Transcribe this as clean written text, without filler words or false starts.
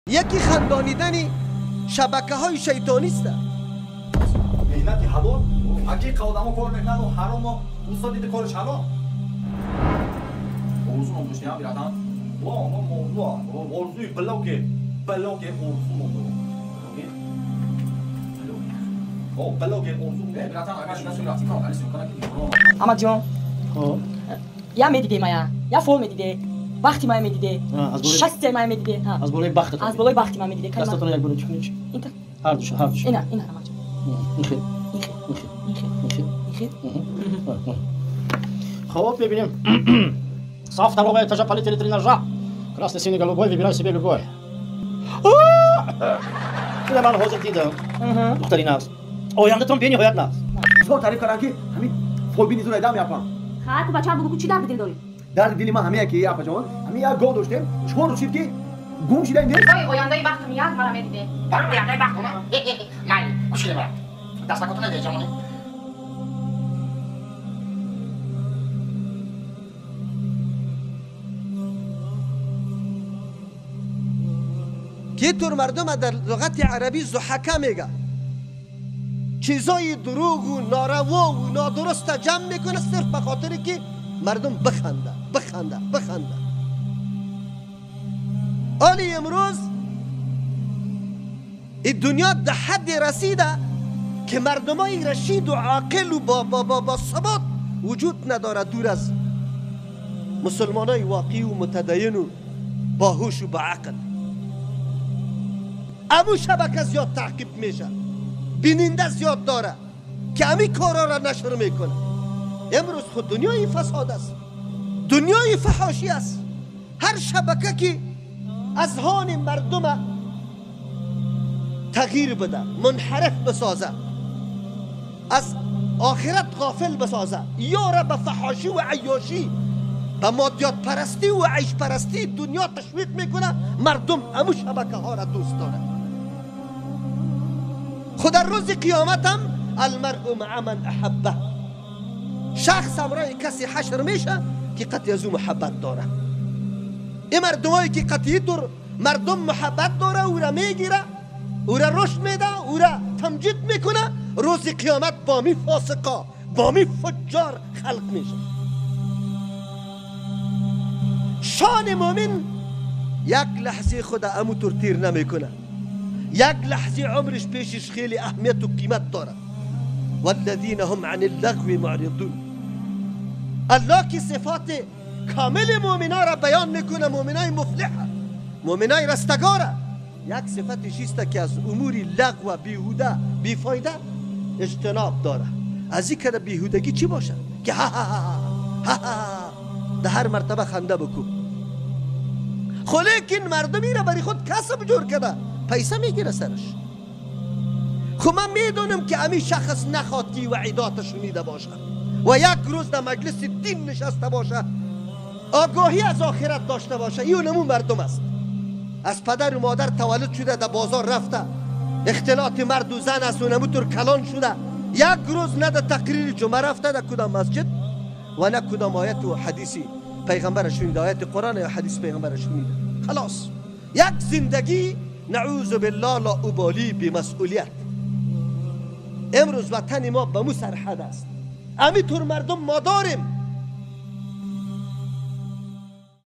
یکی خندانیدن شبکه های شیطانی است. مهنت حلال حقیقت آدمو کار میکنن و حرام و استاد دیده کارش حلال. Orzu olmuş ya bir adam. Bu mevzu. Orzuyu bloke bloke orzu oldu. O bloke orzu. Bir adam اما جان یا میدیده مایا یا فول میدیده وقتی ما میدیده شست ما میدیده از بالای بخت از بالای بختی ما میدیده. دستتون یک بار چکنید. این هر دوش هر دوش. اینا اینا اما جان این خیلی این خیلی این خیلی این خیلی این خیلی. خب ببینیم. Со второго этажа полетели три ножа. Красный, синий, голубой, выбирай себе любой. اینم من حاضر دیدم. دختری ناز. آینده‌تون بی‌نهایت ناز. زور تعریف کردن که همین فولبینی زور ادام یاپم. خا تو بچه‌م بگو چی درد دل داری؟ درد دل ما همه که آپا جان، همین یک گو داشتیم، چهار روز شد که گم شده این. آینده وقتم یک مرا میدیده. برای آینده وقتم. نه، گوش بده. دست نکن تو جمانی. که طور مردم در لغت عربی زحکه میگه، چیزای دروغ و ناروا و نادرست جمع میکنه صرف به خاطر که مردم بخنده بخنده بخنده. آلی امروز این دنیا در حد رسیده که مردمای رشید و عاقل و با با با با ثبات وجود نداره، دور از مسلمانای واقعی و متدین و باهوش و با عقل. امو شبکه زیاد تعقیب میشه، بیننده زیاد داره که امی کارا را نشر میکنه. امروز خود دنیای فساد است، دنیای فحاشی است. هر شبکه که اذهان مردم تغییر بده، منحرف بسازه، از آخرت غافل بسازه، یا را به فحاشی و عیاشی، به مادیات پرستی و عیش پرستی دنیا تشویق میکنه، مردم امو شبکه ها را دوست داره. خود در روز قیامت هم المرء مع من احبه، شخص همراه کسی حشر میشه که قطعی از او محبت داره. این مردمایی که قطعی طور مردم محبت داره، او را میگیره، او را رشد میده، او را تمجید میکنه، روز قیامت با می فاسقا با می فجار خلق میشه. شان مؤمن یک لحظه خود امو طور تیر نمیکنه، یک لحظه عمرش پیشش خیلی اهمیت و قیمت داره. والذین هم عن اللغو معرضون. الله که صفات کامل مؤمنا را بیان میکنه، مؤمنای مفلحه، مؤمنای رستگاره، یک صفتش است که از امور لغو و بیهوده بیفایده اجتناب داره. از این که بیهودگی چی باشه که ها ها ها ها ها ده هر مرتبه خنده بکن. خو لیکن مردمی را برای خود کسب جور کرده، پیسه میگیره سرش. خب من میدونم که امی شخص نخواد که وعیدات شنیده باشه و یک روز در مجلس دین نشسته باشه، آگاهی از آخرت داشته باشه. این نمون مردم است. از پدر و مادر تولد شده، در بازار رفته، اختلاط مرد و زن است و نموتور کلان شده، یک روز نه در تقریر جمعه رفته در کدام مسجد و نه کدام آیت و حدیثی پیغمبر شنیده، آیت قرآن یا حدیث پیغمبر شنیده. خلاص یک زندگی نعوذ بالله لا ابالی بمسئولیت. امروز وطن ما به مو سرحد است. امی طور مردم ما داریم.